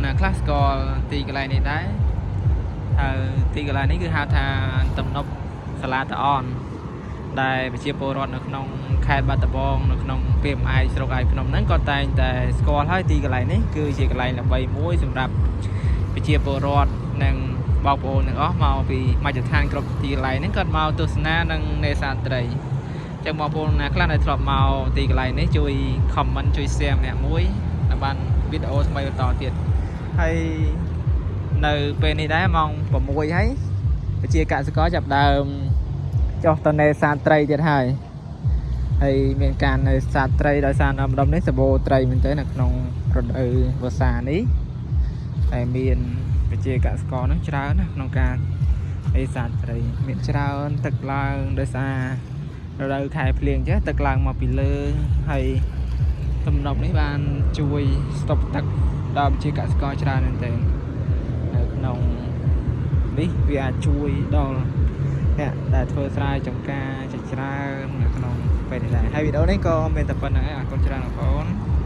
ណាខ្លះស្គាល់ទីកន្លែងនេះដែរហើយទីកន្លែងនេះគឺហៅថាទំនប់សាលាតាអនដែលប្រជាពលរដ្ឋនៅក្នុងខេត្តបាត់ដំបងនៅក្នុងពាមឯកស្រុកឯកភ្នំហ្នឹងក៏តែងតែស្គាល់ហើយទីកន្លែងនេះគឺជាកន្លែងល្បីមួយសម្រាប់ប្រជាពលរដ្ឋនិងបងប្អូនទាំងអស់មកពីមជ្ឈដ្ឋានគ្រប់ទីកន្លែងហ្នឹងគាត់មកទស្សនានិងនេសាទត្រី ចឹងបងប្អូនណាខ្លះដែលធ្លាប់មកទីកន្លែងនេះជួយ comment ជួយ share ម្នាក់មួយឲ្យបានវីដេអូថ្មីបន្តទៀតហើយនៅពេលនេះដែរម៉ោង6ហើយប្រជាកសិករចាប់ដើមចុះទៅនេសាទត្រីទៀតហើយហើយមានការនេសាទត្រីដោយសារនៅម្ដុំនេះសម្បូរត្រីមែនទែននៅក្នុងរដូវវស្សានេះតែមានប្រជាកសិករហ្នឹងច្រើនណាស់ក្នុងការនេសាទត្រីមានច្រើនទឹកឡើងដោយសារ រដូវខែភ្លៀងចេះទឹកឡើងមកពីលើហើយទំនប់នេះបានជួយស្តុបទឹកដល់ប្រជាកសិករច្រើនមែនទែននៅក្នុងនេះវាអាចជួយដល់អ្នកដែលធ្វើស្រែចម្ការជាច្រើននៅក្នុងពេលនេះដែរហើយវីដេអូនេះក៏មានតែប៉ុណ្ណឹងឯងអរគុណច្រើនបងប្អូន។